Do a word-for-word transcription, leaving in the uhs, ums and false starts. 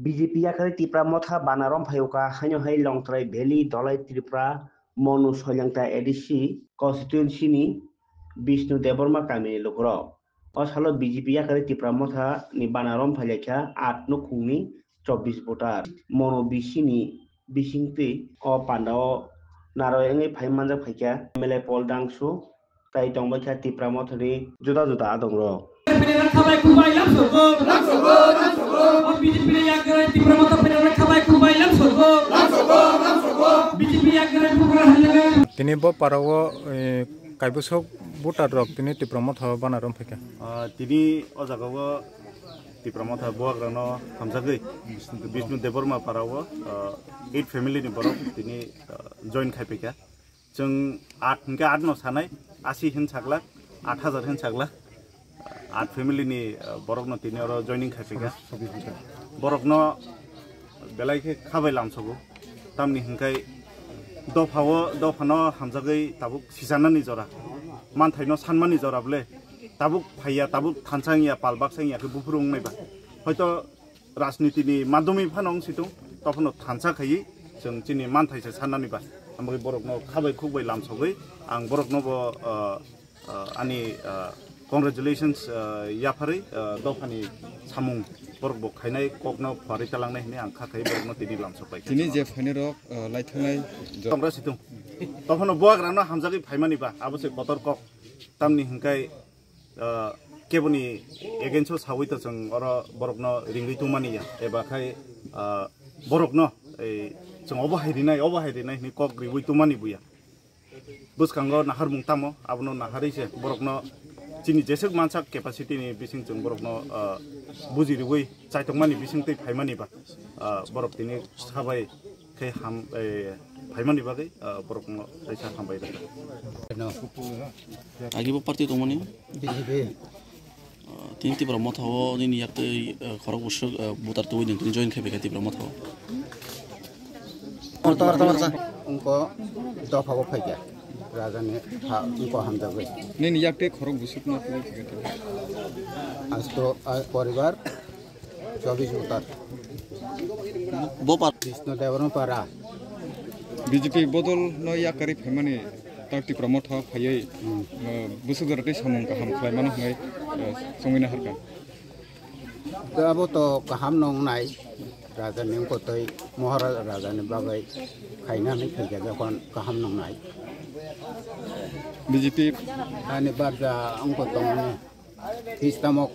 B J P yakarwi Tipra Motha bana romphaiwkha, haino hai Longtrai Valley, Dholai Tripura, Monu Soilangta A D C constituency ni Bishnu Debbarma kamini lukurok. O salo B J P yakarwi Tipra Motha ni bana romphailaikha aat nukhungni chobbish voter. Monu B C ni bisingtwi o pandao naroi wngwi phai manjak phaikha M L A Paul Dangsu, tai tongbaikha Tipra Mothani juda juda adongrok. Tini bo parao, eh, kaibwswk voter rok tini Tipra Motha o bana romphaikha. Ah, tini o jagao Tipra Motha buagrano hamjagwi Bishnu Debbarma parao, ah, eight family ni borok tini, ah, join khai paikha. Chwng aat hinkhe aat no sanai, asi hin sakla, aat hajar hin sakla. Aat family ni, ah, borok no tini oro joining khai paikha. Borok no belai khe khabai lamsogo. Tamni hinkhai dophao, dophano hamjagwi tabuk sijanani jora, manthaino sanmani jora bwle tabuk phaiya, tabuk thansa wngya, pal baksa wngya khe buphuru wngnai ba. Hoito rajniti ni madhyami phano wng situng, tophano thansa khaiwi chwng chini manthai se sannani ba. Amogwi borokno khabai khukbai lamsogwi ang borokno bo, ah, ah, ani, ah, congratulations, ah, yapharwi, ah, dophani samung borok bo khainai kokno phuarwi talangnai hinwi ang kha khai borokno tini lamsok bai kha. Tini je phainai rok, ah, lai thangnai jo- Tongra situng. Tophano buagrano hamjagwi phaimani ba, abo se kotor kok. Tamni hinkhai, ah, keboni against o sawi to chwng oro borokno ringwi tongmani ya, eba khai, ah, borokno ei chwng obo hai rinai, obo hai rinai hinwi kok riwi tongmani buya. Bwskango naharmung tamo, abono naharwi se borokno chini jeswk mansak capacity ni bising chwng borokno, ah, buji riwi chaitokmani bising twi phaimani ba, ah, borok tini sabai khe ham, eh, phaimani bagwi, ah, borokno teisa hambai rwkha. Agi bo party tongmani? B J P. Ah, tini Tipra Motha o nini yak twi, ah, khorok bwswk, ah, voter twi nini join khai paikha Tipra Motha o. Wngkha dopha o phaikha. Raja ni ha wngkha hamjagwi. Nini yak twi khorok bwswk no twi paikha. Asto, ah, poribar. Chobis voter. Bo par- Krishna Debbarma para. B J P bodol no yakarwi phaimani tak Tipra Motha phaiwi, hmm, uh, bwswk jora tei samung kaham khlaimano hwnwi, uh, chongwi naharkha. Da abo to kaham nongnai, raja ni wngkotwi Maharaja raja ni bagwi khaina hinwi phaikha jokhon kaham nongnai. B J P ani barja wngkotongmani. Histamok.